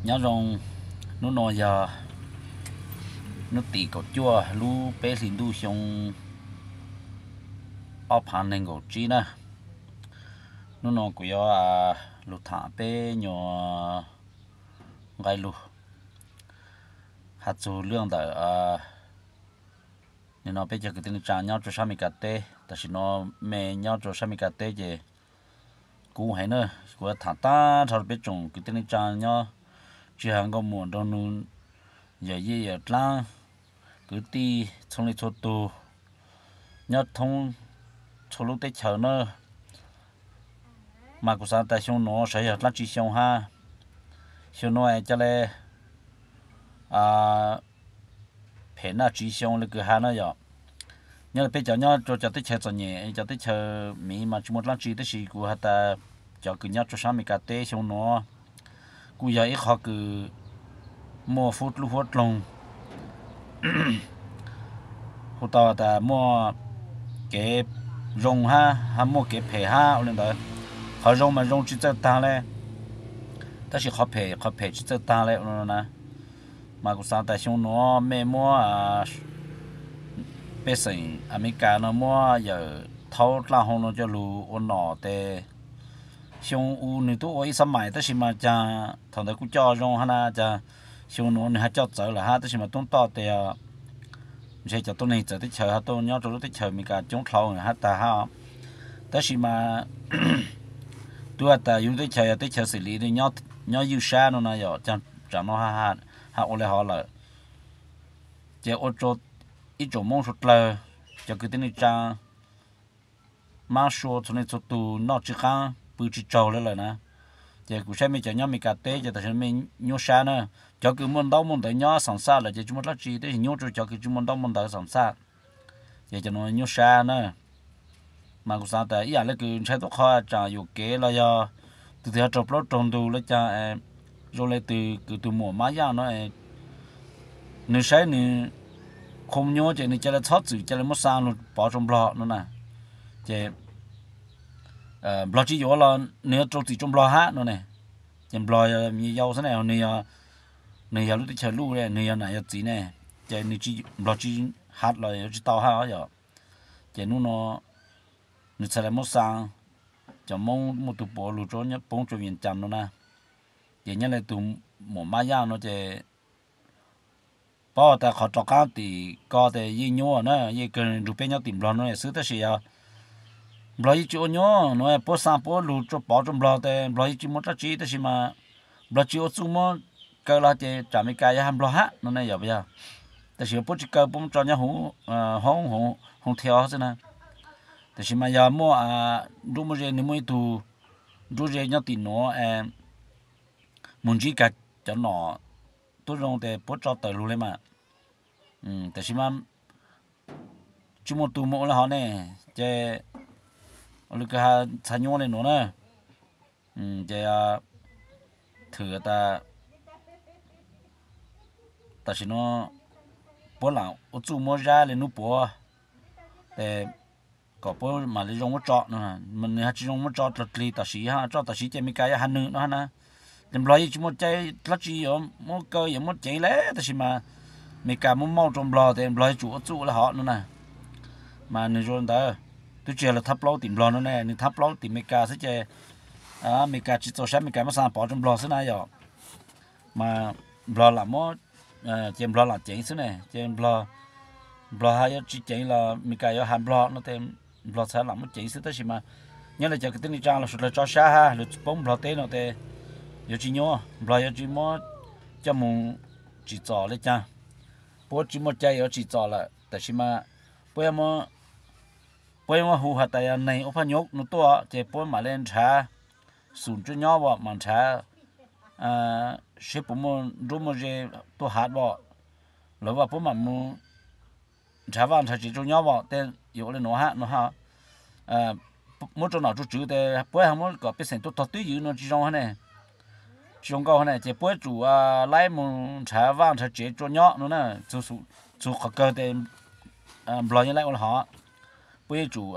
Nyob zoo, hnub no yog hnub tim kaum cuaj lub peb hlis ntuj xyoo ob phav nees nkaum tsib na. Hnub no kuv yuav lug tham peb nyuag nqe lug has txug lub ntawm nim no peb cov kwv tij neej tsaa nyob rua sab Amelikas teb. Tam sim no me nyob rua sab Amelikas teb ces kub heev na. Kuv yuav tham tag nrho rua peb tsoom kwv tij neej tsaa nyob tsis has nkauj muam nraug nus, yawm yij yawm dlaab, kwv tij txhua leej txhua tug nyob thoob txhua lub teb chaws na. Mas kuv xaav tas xyoo nuav sav yog dlaab tsi xyoo hab, xyoo nuav es ca le phem naj tsiv xyoo le kws has na yom. Nyob li peb cov nyob rua cov teb chaws txom nyem, cov teb chaws miv mas tsis muaj dlaab tsi, tab sis kuv has tas cov kws nyob rua sab Amelikas teb xyoo nuav kuj yog ib qho kws muaj huab dlub huab dloog, hu tau tas muaj kev zoo hab, hab muaj kev phem hab ua li ntawd. Qhov zoo mas zoo tsis txawj taag le, tab sis qhov phem, qhov phem tsis txawj taag le ua no na. Mas kuv xaav tas xyoo nuav mej muab pej xeem Amelikas no muab yawm thaub dlaaj hau no coj lug ua nom tes xyoo u nwg tub ua ib xab mais, tab sis mas caag thaum ntawd kuj coj zoo hab na, caag xyoo nuav nwg hab coj txawv lawm hab, tab sis mas tub toj tes ntshe cov tuab neeg txawv teb chaws hab tuaj nyob rua lub teb chaws Amelikas coob dlhau hab tag hab. Tab sis mas tub has tas yug lub teb chaws yog teb chaws xim li nyob ywj sab no na yom, caag tsaam no hab ua le hov lawm, ces ua rua ib tsoom Moob suav dlawg, cov kwv tij neej tsaa, mab sua txhua leej txhua tug noj tsis qaab pw tsis tsaug le lawm na. Ces kuv saib mej cov nyob Amelikas teb ces tam sim mej nyuaj sab na. Cov kws muaj ntaub muaj ntawv nyob xoom xaj lawm ces tsis muaj dlaab tsi, tab sis nyuaj rua cov kws tsis muaj ntaub muaj ntawv xoom xaj, ces cov nuav nyuaj sab na. Mas kuv xaav tas ib yam le kws ntshai tuab qhov tsaam yuam kev los yog tug twg ho raug plaub raug ntug le caag, zoo le tug kws tug muam Mab Yaj no, nwg saib nwg qhu nyuaj ces nwg ca le txhob txwm ca le muab xaa lug pov rua Nplog no na. Ces Nplog tsis yuav los nwg yuav rau txim rua Nplog hab no ne. Ces Nplog yog yau xwb ne, nwg yog lub teb chaws luj, nwg yog nam yog txiv ne, ces nwg Nplog tsis has los yuav tsis tau hab yom. Ces nub no nwg txhad le muab xaa cov Moob muaj tug puav lug poob rua Vias Cas no na. Ces nyob le tug muam Mab Yaj no ces paub tas qhov rov qaab tim ko tes yeej nyuaj na, yeej kawg nrug peb nyob tim Nplog no xwb, tab sis yog Nplog yeej tsis ua nyuaj no, puab xaa puab lug rua pov rua Nplog tes Nplog yeej tsis muaj dlaab tsi, tab sis mas Nplog tsis ua txuj muab kaw los ces tsaam Amelikas yuav has Nplog hab no ne yom. Yog tab sis puab tsis kaw, puab muab tso nyob hoob, hoob thiab xwb na. Tab sis mas yog muaj nruab muaj ze, nwg muaj ib tug nruab ze nyob tim nuav es moog ntsib kag cov nom tuab zoo tes puab tso tawm lug le mas. Tab sis mas tsis muaj tug moog ua le hov ne, ces ua le kws has txhad nyuaj le nuav na. Ces thwm tas tam sim no puab lam ua txuj muab zab le nub puav, tes kom puab mam le zoo muab tso no. Nwg has tsis zoo muab tso dlog dlig tam sim hab, tso tam sim ces Amelikas yuav has nwg no hab na. Ces Nplog yeej tsis muaj cai dlaab tsi yuav muab kaw yuav muab ceev le, tab sis mas Amelikas muab mauj rua Nplog tes Nplog yuav tsum ua txuj ua le hov no na. Mas nwg zoo ntawd, twb tsis yog lawv thab plaub tim Nplog no ne, nwg thab plaub tim Amelikas xwb ces Amelikas tsis txaus sab Amelikas muab xaa pov rua Nplog xwb na yom. Mas Nplog lam muab, ces Nplog lam ceev xwb ne, ces Nplog has yuav tsis ceev los Amelikas yuav has Nplog no tes Nplog txhad lam muab ceev xwb, tab sis mas nyob le cov kwv tij neej tsaa los suav dlawg tso sab hab lug poob Nplog teb no tes yuav tsis nyuaj, Nplog yuav tsis muab coj moog tsim txom le caag. Puab tsis muaj cai yuav tsim txom lawm, tab sis mas puab, puab yuav muab hu has tas yog neeg ua phaj nyuv no tuaj ces puab mam le nrhav xum tuaj nyob as, mam nrhav seb puas muaj nruab muaj ze tuaj has as, lawv as puab mam mus nrhav vaj nrhav tsev tuaj nyob as, tej yuav ua le nuav hab no hab. Muab rua nom rua tswv tes puab ho muab kom pej xeem tuaj tog twb ywv no tsis zoo hab ne, tsis zoo nkauj hab ne, ces puab yuav tsum laib mus nrhav vaj nrhav tsev tuaj nyob no na. Txug qhov kawg tes Nplog yeej laib ua le hov, puab yuav tsum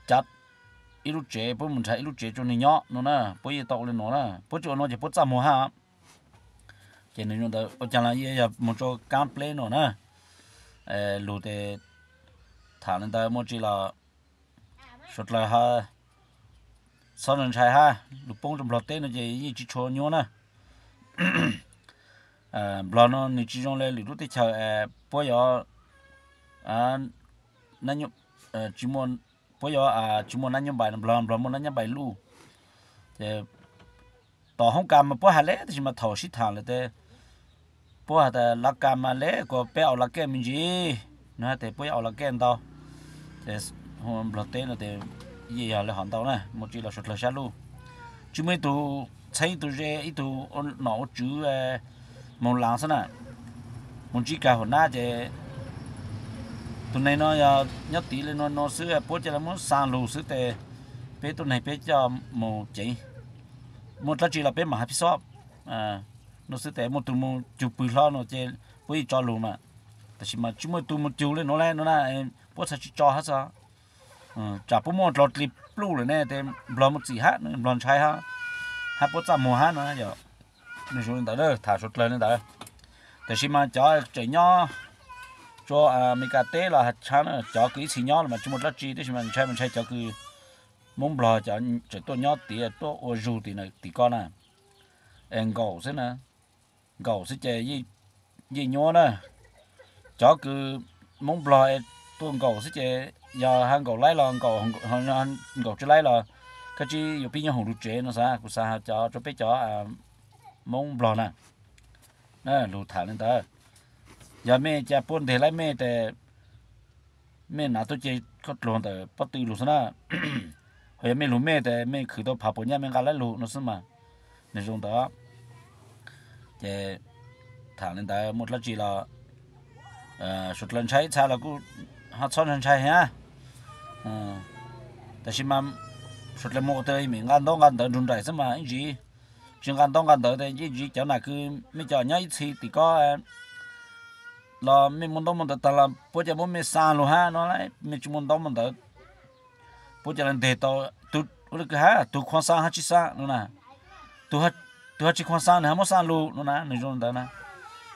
cav ib lub tsev, puab mus nrhav ib lub tsev rua nwg nyob no na, puab yeej tau ua le nuav na. Puab tsis ua nuav ces puab txaj muag hab. Ces nws zoo ntawd ua caag los yeej yog moog rua kaab pleb no na. Lug tes tham le ntawd muaj tsi los suav dlawg txhob ntshai hab, lug poob rua Nplog teb no ces yeej tsi tshua nyuaj na. Nplog no nws tsi zoo le lwm lub teb chaws puab yuav, puab yuav tsi muaj nab nyob npais, Nplog, Nplog muaj nab nyob npais luj. Ces tom hoob kas mas puab has le, tab sis mas thaum sib tham lawm tes puab has tas lav kas mas le kuas peb au lav kej me ntsis, nws has tes puab yuav au lav kej ntau. Ces Nplog teb no tes yeej yog le hov ntau na, muaj tsi los suav dlawg sab luj. Tsi muaj ib tug txheeb ib tug ze ib tug nom ua tswv moog laav xwb na, moog ntsib kag huam nab ces tus neeg no yog nyob tid le nuav nuav xwb, puab ca le muab xaa lug xwb tes peb tuab neeg peb coj moog ceev, muaj dlaab tsi los peb mam has phij xob nuav xwb tes muaj tug moog cug pwg hlo no ces puab yeej tso lug mas. Tab sis mas tsi muaj tug moog cug le nuav le nuav na, puab txhaj tsi tso hab xwb. Tsam puab muaj dlov dlig pluj lawm ne tes Nplog muaj txim hab, Nplog ntshai hab, hab puab txaj muag hab no yog. Nws zoo le ntawd, tham suav dlawg le ntawd. Tab sis mas cov tseem nyob rua Amelikas teb los has tshab na, cov kws ib txhis nyob los mas tsi muaj dlaab tsi, tab sis mas ntshai mas ntshai cov kws Moob Nplog cov tseem tuaj nyob tid tuaj ua zug tim ko na, es nkaum xwb na, nkaum xwb ces yeej nyuab na. Cov kws Moob Nplog es tuaj nkaum xwb ces yog has nkaum laib los nkaum, nkaum tsi laib los koj tsi yuav pib nyob hoom lug tsev no xav, kuv xav has cov rua peb cov Moob Nplog na. Lug tham le ntawd, yog mej ca puab nteg laib mej tes mej nav tuaj ce koj dluag ntawm pob tw lug xwb na. Ho yog mej lug mej tes mej khwv tau phav puas nyaj mej nqa laib lug no xwb mas. Nws zoo ntawd ces tham le ntawd muaj dlaab tsi los suav dlawg ntshai ib txha los kuj ho txhob ntshai ntshai hab. Tab sis mas suav dlawg muaj ua tau mej nqa ntaub nqa ntawv nrug nraim xwb mas ib ntsis, tsi nqa ntaub nqa ntawv tes ib ntsis cov nam kws mej cov nyob ib txhis tim ko los mej muaj ntaub muaj ntawv taag los puab ca muab mej xaa lug hab no, mej tsi muaj ntaub muaj ntawv puab ca le nteg tau ua le kws hab tug khuam xaa hab tsi xaa no na, tug hab tsi khuam xaa nws hab muab xaa lug no na, nws zoo ntawd na.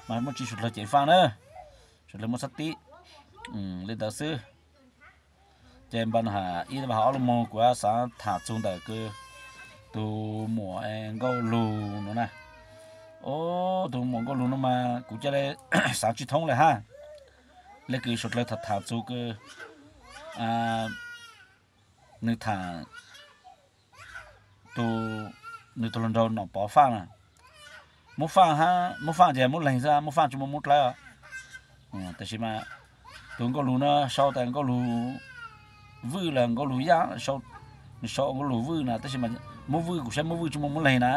Mas muaj tsi suav dlawg ceev faaj na, suav dlawg muaj xab tib le ntawd xwb. Ces npaj no has ib vas ob lub moog kuv xaav tham txug ntawm kws tug muam Nkauj Lug no na. Ob, tug muam Nkauj Lug no mas kuv ca le xaav tsi thoob le hab, le kws suav dlawg tham tham txug kws nws tham tug, nws tug hluas nraug Nom Pov Faaj na. Muab faaj, muab faaj ces muab leeg xwb, muab faaj tsi muaj muab dlawb os. Tab sis mas tug Nkauj Lug no sau tas Nkauj Lug Vwj los Nkauj Lug Yaaj, nws sau Nkauj Lug Vwj na, tab sis mas muab Vwj kuv saib muab Vwj tsi muaj muab leeg na.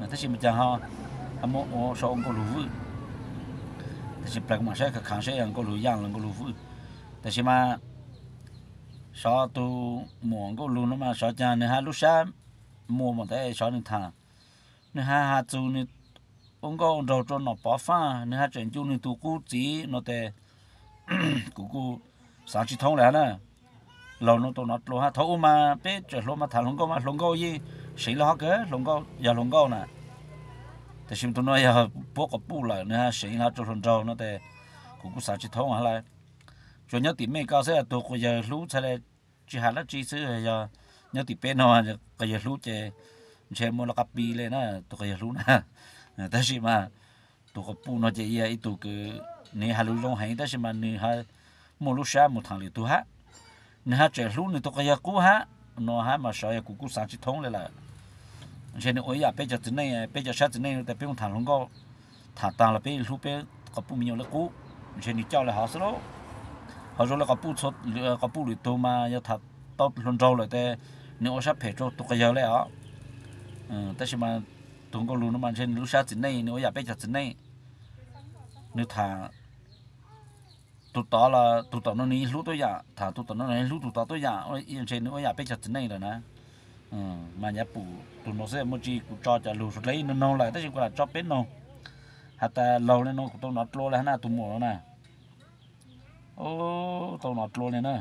Tab sis mas cas ho muab ua sau Nkauj Lug Vwj. Tab sis plag kuv mam saib khav khav saib yog Nkauj Lug Yaaj los Nkauj Lug Vwj. Tab sis mas sov tug muam Nkauj Lug no mas sov cas nws hab lub sab muag mas ntawd sov nws tham, nws hab has txug nws ua nkauj nraug rua Nom Pov Faaj, nws hab tseem ncu nws tug qub txiv no tes kuv kuj xaav tsi thoob le hab na. Laug no tau nov dlua hab, thaum ub mas peb tseem hluas mas tham hluas nkauj mas hluas nkauj yeej seev lug hab kawg, hluas nkauj yog hluas nkauj na. Tab sis tug no yog puab quas puj lawm nws hab seev hab rua hluas nraug no tes kuv kuj xaav tsi thoob hab lawm. Tsuas nyob tim mej ko xwb tug quas yawg hlub txhaj le tsi has dlaab tsi xwb, yog nyob tim peb no quas yawg hlub ces ntshe muaj lub qab pib le na, tug quas yawg hlub na. Tab sis mas tug quas puj no ces yog ib tug kws nws has lug zoo heev tab sis mas nws hab muaj lub sab mus tham lwm tug hab. Nws hab tseem hlub nws tug quas yawg qub hab no hab mas sov yog kuv kuj xaav tsi thoob le lawm. Ntshe nws ua ib yam peb cov txiv neej, peb cov sab txiv neej tes peb mus tham hluas nkauj, tham taag los peb hlub peb quas puj me nyuam le qub, ntshe nws coj le hov xwb lauj. Ho zoo le quas puj, quas puj lwm tug mas yog tham tau hluas nraug lawm tes nws ua sab phem rua tug quas yawg le os. Tab sis mas tug Nkauj Lug no mas ntshe nws lub sab txiv neej, nws ua yam peb cov txiv neej. Nws tham tug tod los tug tom no nws yeej hlub tuab yam, tham tug tom no nws yeej hlub tug tod tuab yam, ntshe nws ua yam peb cov txiv neej lawm na. Mas nyav pum tug no xwb, muaj tsi kuv tso cov lug suav dlawg ib noog noog lawm tab sis kuv lam tso peb noog. Has tas laug le no kuv tau nov dlua le hab na, tug muam no na. Tau nov dlua le na.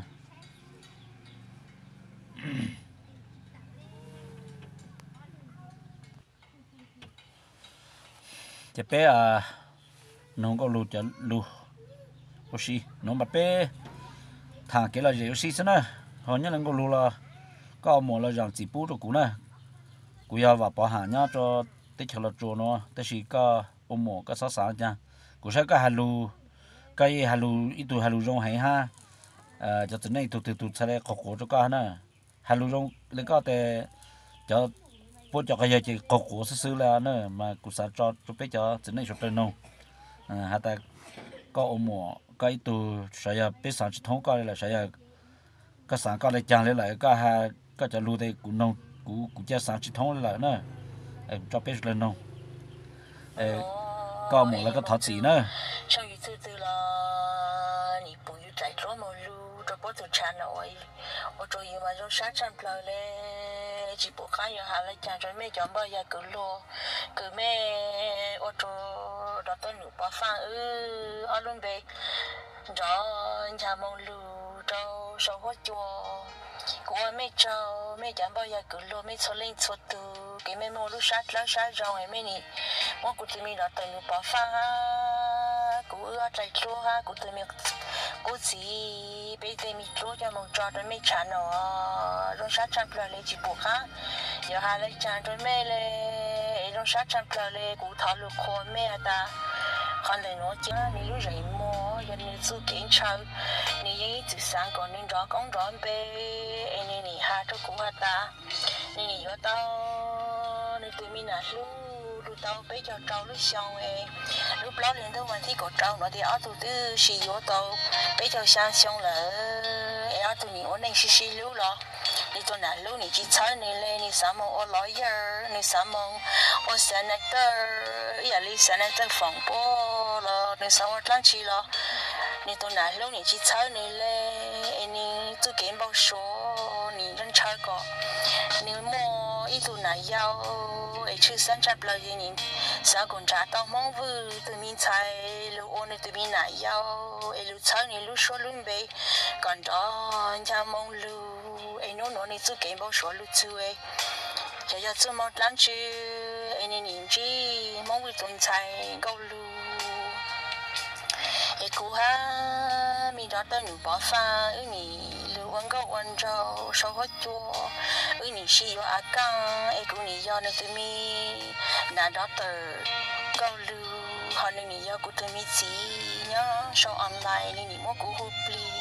Ces peb nug nkauj lug cov lug ua si, nuav mas peb thaam kev lom zem ua si xwb na. Ho nyob le nkauj lug los koj ua muam los zaam txim pub rua kuv na. Kuv yog Vam Pov Ham nyob rua teb chaws Los Tsuas nuav, tab sis koj ua muam koj xob xaav caag. Kuv saib koj has lug, koj yeej has lug ib tug has lug zoo heev hab, cov txiv neej tug twg tug txhad le qaug quav rua koj na. Has lug zoo le koj tes cov, puab cov quas yawg ces qaug quav xwb xwb le na, mas kuv xaav tso rua peb cov txiv neej suav dlawg noog has tas koj ua muam koj ib tug, sav yog peb xaav tsi thoob koj le lawm, sav yog koj xaav koj le caag le lawm, koj has koj cov lug tes kuv noog, kuv, kuv ca xaav tsi thoob le lawm na. Tso peb suav dlawg noog, koj muam los koj thov txim na. Txhua txhua twg los nim pum yug dlaim dluab moog lug rua puab tug tsham no ua rua yug mas zoo sab tshaj plawg le. Tsi pum qaab yuav has le caag rua mej cov npoj yawg kws luag, kws mej ua rua dov tawj num Pov Faaj wb ob lub npe nrov ncha moo lug rau sau huab cua. Kuv ua mej tsaug, mej cov npoj yawg kws luag, mej txhua leej txhua tug, kev mej muaj lub sab dlawb sab zoo es mej nim muab kuv tug me dov tawm num Pov Faaj hab kuv wb ob dlaim dluab hab kuv tug me qub txiv, peb tej me dluab coj moog tso rua mej tsham no. Zoo sab tshaj plawg le, tsi pum qaab yuav has le caag rua mej le. Es zoo sab tshaj plawg le, kuv thov lug qhuas mej has tas qhov ntawm nuav ces nwg lub zeem muag yog nwg txuj kev ntshaw, nwg yeej ib txwm xaav kom nwg nrov koob nrov npe, es nwg nim has rua kuv has tas nwg nim yuav tau nwg tug me nam hlub lug tau peb caug rau lub xyoo es lub plaub hli ntuj vas thib kaum rau nuav tes ob tug twb sib yuav tau peb caug xyaa xyoo lawm, es ob tug nim ua neej sib sib hlub los nwg tug nam hlub nim tsi txhawb nwg le, nwg xaav moog ua lawyer, nwg xaav moog ua senator, ib yam li senator Foom Puab los nwg xaav ua dlaab tsi los nwg tug nam hlub nim tsi txhawb nwg le, es nwg txuj kev npau suav nim ntshaw kom nwg muaj ib tug nam yau es tshwj xeeb tshaj plawg, nim xaav kuas nrhav tau Hmoob Vwj tug me ntxhais lug ua nwg tug me nam yau es lug txhawb nwg lub suab lub npe kom nrov ncha moo lug, es nub nuav nwg txuj kev npau suav lug txug es xyov yog txuj moo dlaab tsi es nwg nim ntsib Hmoob Vwj tug ntxhais Nkauj Lug. Es kuv hab me dov tawj num Pov Faaj wb nim lug ua nkauj ua nraug sau huab cua, wb nim sib yuav av kaaj es kuv nim yog nwg tug me nam dov tawm Nkauj Lug, ho nwg nim yog kuv tug me txiv nyob sau online, nwg nim muab kuv hu plig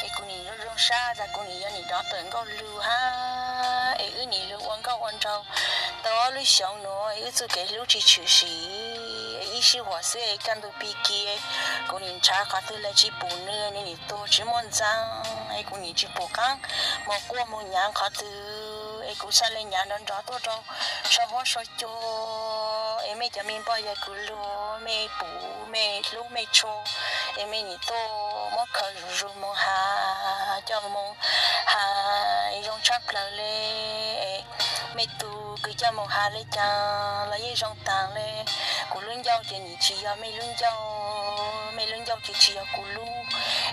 es kuv nim zoo zoo sab tas kuv nim yog nim dov tawm Nkauj Lug hab. Es wb nim lug ua nkauj ua nraug tau ob lub xyoos nuav es wb txuj kev hlub tsi tshwm sim, ib sij huam xwb es kaj ntug pig kis kuv nim nrhav qhov twg le tsi pum nwg, nwg nim tuag tsi muaj ntxaa, es kuv nim tsi pum qaab moog quaj moog nyaav qhov twg, es kuv txhaj le nyaav nrov nrov tuaj rau sau huab sau cua. Es mej cov me npoj yawg kws luag, mej pum, mej hlub, mej tshua, es mej nim tuaj muab khaws zuj zus moog has, coj moog has, es zoo tshaj plawg le. Mej tug kws coj moog has le caag los yeej zoo taag le. Kuv lub ncauj ces nim tsi yog mej lub ncauj, mej lub ncauj ces tsi yog kuv lub,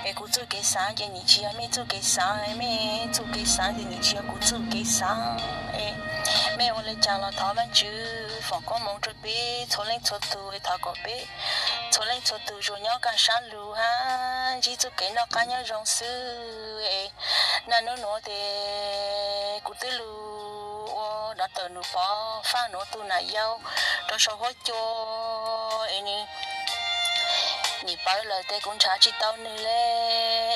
es kuv txuj kev xaav ces nim tsi yog mej txuj kev xaav, mej txuj kev xaav ces nim tsi yog kuv txuj kev xaav. Es mej ua le caag los thov Vaajtswv foom koob moov rua peb txhua leej txhua tug, thov kom peb txhua leej txhua tug zuag nyob kaj sab lug hab ntsib txuj kev noj qab nyob zoo xwb. Es naj nub nuav tes kuv twb lug ua dov tawm num Pov Faaj nuav tug nam yau rau sau huab cua, es nwg nim pawv lawm tes kuv nrhav tsi tau nwg le,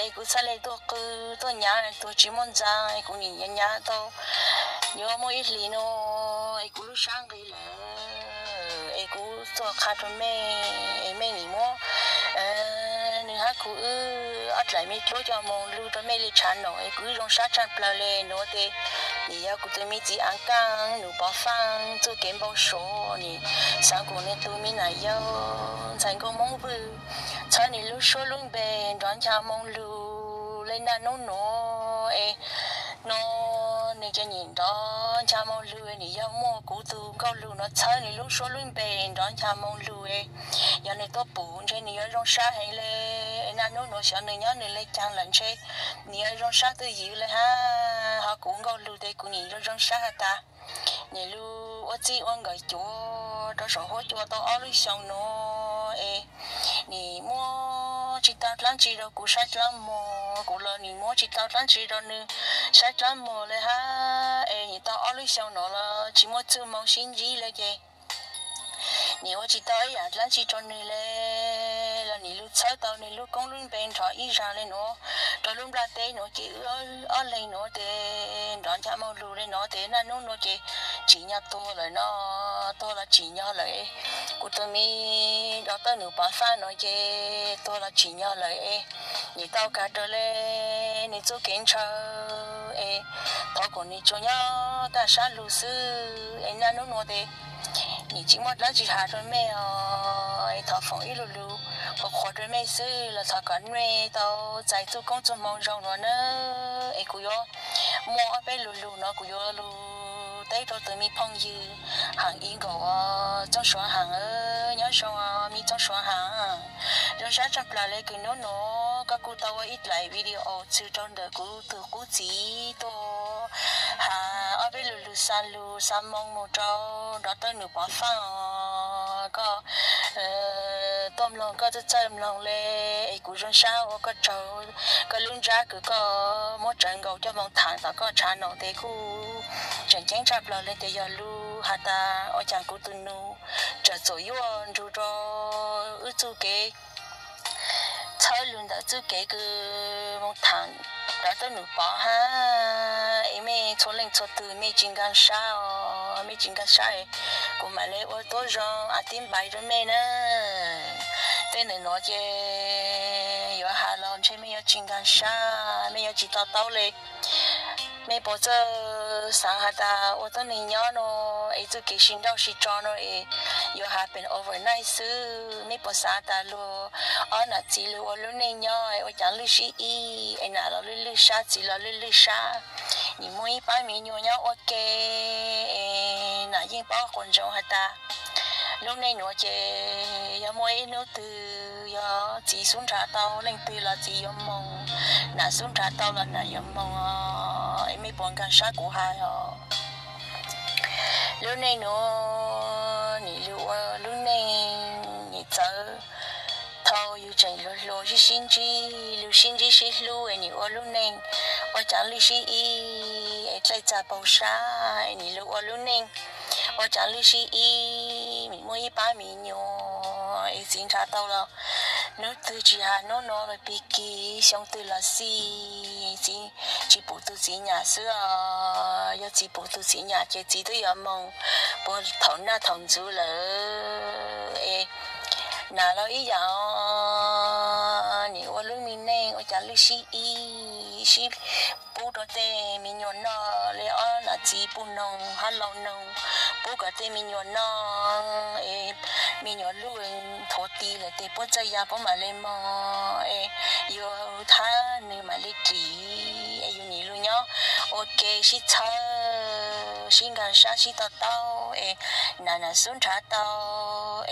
es kuv txhaj le tuaj qw tuaj nyaav, tuag tsi muaj ntxaa, es kuv nim nyaav tau yuav muaj ib hlis nuav es kuv lub sab nqis lawm, es kuv tuaj qha rua mej, es mej nim muab nwg hab kuv wb ob dlaim me dluab coj moog lug rua mej le tshaav nom, es kuv wb zoo sab tshaj plawg le nuav tes nim yog kuv tug me txiv av kaaj num Pov Faaj txuj kev npau suav, nim xaav kuas nwg tug me nam yau ntxhais nkauj Moob Vwj txhawb nwg lub suab lub npe nrov ncha moo lug le naj nub nuav es nuav nwg ca nyem nrov ncha moo lug, nim yog muaj kuv tug nkauj lug nuav txhawb nwg lub suab lub npe nrov ncha moo lug, yog nwg tuaj pum ntshe nwg yuav zoo sab heev le. Naj nub nuav xyov nwg nyob nwg le caag lawm ntshe nim yuav zoo sab twj ywm le hab. Ho kuv nkauj lug tes kuv nim zoo zoo sab has tas nim lug ua txij ua nkawm cuav rau saum huab cua tau ob lub xyoos no es nim muab tsis tau dlaab tsi rau kuv saib dlaab mog, kuv los nim muab tsis tau dlaab tsi rau nws saib dlaab mog le hab. Es nim tau ob lub xyoos no los tsis muaj txuj moo sib ntsib le ces nim ua tsis tau ib yaam dlaab tsi rau nws le, los nim lug txhawb tau nws lub koob lub npe nrov ib zag le nuav rau lub nplaj teb nuav ces wb ob leeg nuav tes nrov ncha moog lug le nuav tes naj nub nuav ces tsim nyog tuag lawm no, tuag los tsim nyog lawm. Kuv tus me dov tawj num pov faj no ces tuag los tsim nyog lawm es nim tau kag raws le nws txuj kev ntshaw es thov kom nws tsuas nyob kaj sab lug xwb es naj nub nuav tes nim tsis muaj dlaab tsi has rau mej os, es thov foom ib lu lug qhuas qhuas rau mej xwb los thov kom mej tau txais txuj koob txuj hmoo zoo nuav na. Es kuv yuav muaj ob peb lu lug no kuv yuav lug teb rau tus me phooj ywg Haam Ib nkaus, Txooj Suav Haam, nyob zoo me Txooj Suav Haam. Zoo sab tshaj plaws le kws nub nuav koj kuj tau ua ib dlaim video txhw rau ntawm kuv tug qub txiv tuaj has ob peb lu lug xa lug xa moo moog rau dov tawj num pov faj os. Koj tuaj mloog koj txawj txawj mloog le es kuv zoo sab ua koj tsaug, koj lub ntsab kws koj muab tsawv nkaus coj moog thaam tom koj tshav no tes kuj tseem ceeb tshaj plaws le tes yog lug has tas ua caag kuv tus nus tseem txuam yuaj nrug rau wb txuj kev txhawb lug ntawm txuj kev kws moog thaam dov tawj num pov hab. Es mej txhua leej txhua tug mej tsis nkaag sab os, mej tsis nkaag sab es kuv mam le ua tuab zoo a tib npaiv rau mej na. Tej ntawm nuav ces yuav has los ntshe mej yuav tsis nkaag sab, mej yuav tsis to taub le. Mej puas txawj xaav has tas ua tuab neeg nyob no es txuj kev sib nrauj sib tso no es yuav has pem overnight xwb. Mej puas xaav tas luag ob nam txiv lug ua lub neej nyob es ua caag lwj sib ib es nam los lwj lwj sab txiv los lwj lwj sab, nim muaj ib paab me nyuam nyob ua ke es nam yeej paub quas ntsoov has tas lub neej nuav ces yog muaj ib hnub twg yog txiv xub nrhav tau leej twg los txiv yuav moog, nam xub nrhav tau los nam yuav moog os. Es mej puas nkaag sab kuv has os? Lub neej nuav nim lug ua lub neej nim txawv thaus yug tseem hluas hluas sib sib ntsib, lug sib ntsib sib hlub es nim ua lub neej ua caag lwj sib ib es dlaij txag paug sab es nim lug ua lub neej ua caag lwj sib ib, nim muaj ib paab me nyuam es txiv nrhav tau los hnub twg tsis has hnub nuav los pig kig, xyoo twg los xij, txiv tsis pum tug txiv nyam xwb os. Yog txiv pum tug txiv nyam ces txiv twb yuav moog puag thaum naj thaum ntxwv lawm es nam los ib yaam, nim ua lub me neej ua caag lwj sib ib, sib pub rau tej me nyuam noj le ob nam txiv puj noog hab lau noog, pub kom tej me nyuam noj es me nyuam luj nthuav ti lawm tes puab txawj ya puab mam le moog es yug thab nwg mam le dim es yug nim lug nyob ua ke sib txhawb sib nkaag sab sib to taub es nam nam xub nrhav tau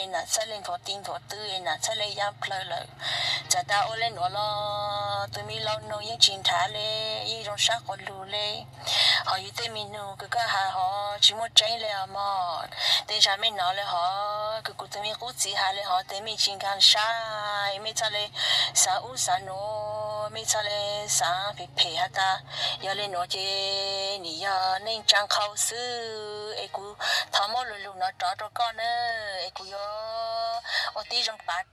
es nam txhaj le nthuav ti nthuav tw es nam txhaj le ya plawg lawm. Txawm tas ua le nuav los tus me lau noog yeej tsis nrhav le, yeej zoo sab quas lug le. Hos yug tej me nug kws koj has hov tsis muaj tseeb le os mog. Tej zag mej nov le hov, kws kuv tus me qub txiv has le hov tes mej tsis nkaag sab, mej txhaj le xaav ub xaav nuav, mej txhaj le xaav phem phem has tas yog le nuav ces nim yog neej tsaa qhau xwb. Es kuv thov muab lug lug no rov rau koj na, es kuv yuav ua tib zoo pav.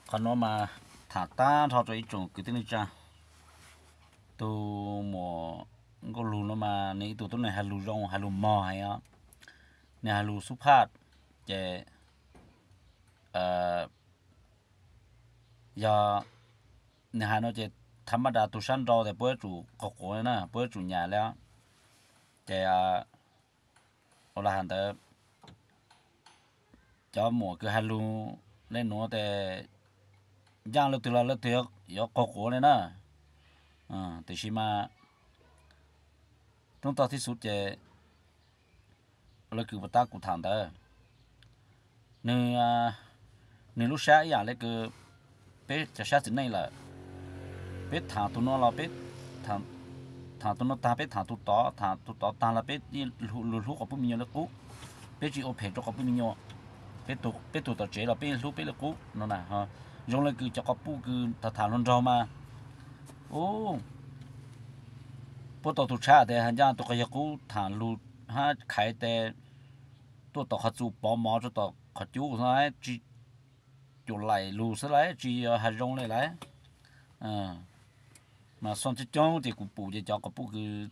Qhov nuav mas tham tag nrho rau ib tsoom kwv tij neej tsaa. Tus muam Nkauj Lug nuav mas nws ib tug tuab neeg has lug zoo has lug mog heev os. Nws has lug xub phaj ces yog nws has no ces tha maj das tus sab nrau tes puab yuav tsum qaug quav na, puab yuav tsum nyam le. Ces ua le has ntawd, cov muam kws has lug le nuav tes ncaaj leej twg los leej twg yuav qaug quav le na. Tiam sis mas roob toj thib xub ces lawv kws puas tab kuv tham ntawd, nws, nws lub sab ib yam le kws peb cov sab txiv neej lawm. Peb tham tus nuav los peb tham, Tham tus no tag peb tham tus tod, tham tus tod tag los peb lug hlub quas puj me nyuam li qub. Peb tsis ua phem rau quas puj me nyuam. Peb tug tom tsev los peb hlub peb li qub no na. Zoo le kws cov quas puj kws tham tham hluas nraug mas, u, puab tau tug tshab tes has ncaaj tug quas yawg qub tham lug hab khaiv tes tuaj tom qhov txus pov mov rua tom qhov cub xwb, tsis cuam laim lug xwb lawm, tsis yog has zoo le lawm. Mas xoo coob coob ces kuv pum ces cov quas puj kws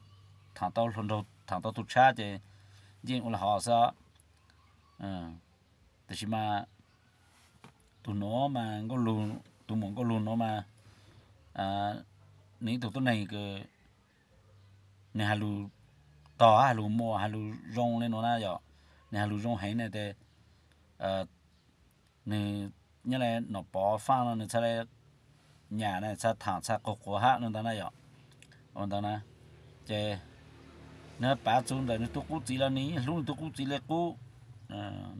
tham tau hluas nraug tham tau tug tshab ces yeej ua le hov xwb. Tab sis mas tus nuav mas, tus muam Nkauj Lug nuav mas, nws ib tug tuab neeg kws nws has lug tog, has lug muas, has lug zoo le nuav na yom. Nws has lug zoo heev na tes nws nyob le Nom Pov faaj no nws txhaj le nyam na, txhaj tham txhaj qaug quav hab le ntawd na yom. Ua ntawd na, ces nws pav txug ntawm nws tug qub txiv los nws yeej hlub nws tug qub txiv le qub,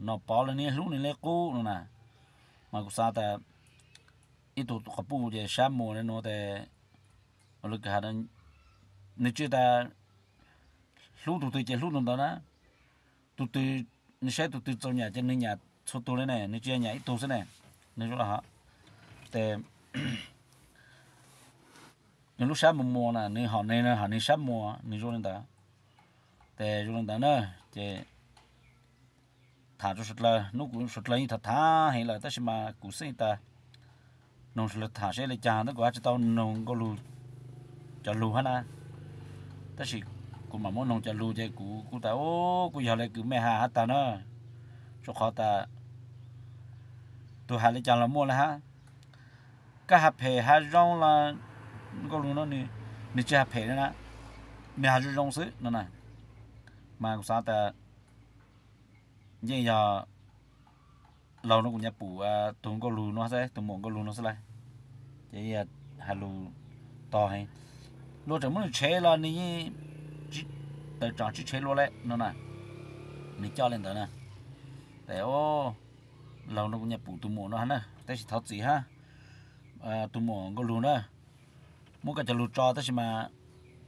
Nom Pov los nws yeej hlub nws le qub no na. Mas kuv xav tas ib tug quas puj ces sab muas le nuav tes, ua le kws has, nws tsis tas hlub tug twg ces hlub tug ntawd na. Tug twg, nws saib tug twg txaus nyam ces nws nyam txhua tug le ne, nws tsis yog nyam ib tug xwb ne. Nws zoo le hov, tes nws lub sab muas muas na, nws hom nws hom nws sab muas, nws zoo le ntawd. Tes zoo le ntawd na, ces tham rau suav dlawg, hnub kuv suav dlawg yeej tham tham heev lawm tab sis mas kuv xeeb tas noog suav dlawg tham seb le caag tab kuv hab tsis tau noog Nkauj Lug cov lug hab na. Tab sis kuv mam muab noog cov lug ces kuv kuj tas, u, kuj yog le kws mej has hab tag na. Rua qhov tas tug has le caag los muaj le hab. Koj has phem has zoo los Nkauj Lug no nws tsis has phem na, nws has zoo zoo xwb no na. Mas kuv xav tas yeej yog laug no kuv nyuam pum tug Nkauj Lug no xwb, tug muam Nkauj Lug no xwb lawm. Ces has lug tog heev, luag tseem muab nws tshev los nws yeej tawm tsaam tsib tshev luag le no na. Nws coj le ntawd na. Tes laug no kuv nyuam pum tug muam no hab na, tab sis thov txim hab, tug muam Nkauj Lug na, muab koj cov lug tso tab sis mas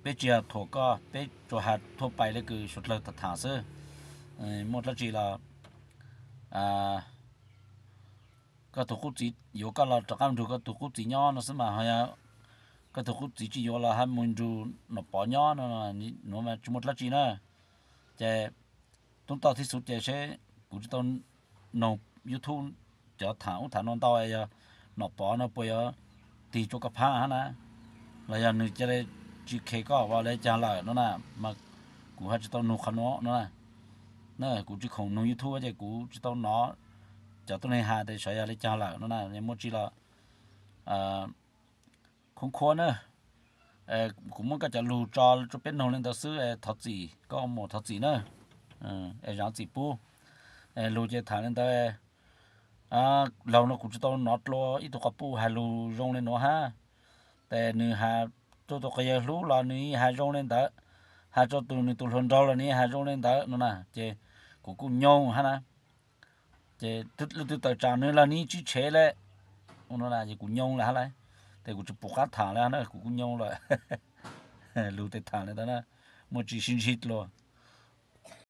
peb tsis yog thuam koj, peb tsuas has thuaj pais le kws suav dlawg tham tham xwb. Muaj dlaab tsi los koj tug qub txiv yuav koj los rov qaab nrug koj tug qub txiv nyob no xwb mas, ho yog koj tug qub txiv tsis yuav los hab mus nrug Nom Pov nyob no, nuav mas tsis muaj dlaab tsi na. Ces tub toj thib xuv ces seb kuv tsis tau noog YouTube cov tham ub tham no ntau, yog Nom Pov no puas yuav tig rua koj phab hab na, los yog nws ca le tsis khes koj ua le caag lawm no na, mas kuv hab tsis tau nug qhov nuav no na. Na kuv tsis khoom nug YouTube ces kuv tsis tau nov cov tuab neeg has tes saib yog le caag lawm no na, muaj tsi los khoob khuab na. Kuv muab koj cov lug tso rua peb noog le ntawd xwb, thov txim, koj muam thov txim na, es zaav txim pub. Lug ces tham le ntawd. Laug no kuv tsis tau nov dlua ib tug quas puj has lug zoo le nuav hab. Tes nws has rua tug quas yawg hlub los nws has zoo le ntawd, has rua tus nws tus hluas nraug los nws has zoo le ntawd no na, ces kuv kuj nyoog hab na. Ces leej twg tawm tsaam nws los nws tsib tshev le no na, ces kuv nyoog lawm hab lauj. Tes kuv tsis pum qab tham le na, kuv kuj nyoog lawm. Lug tes tham le ntawd na, muaj tsi sib ntsib dlua.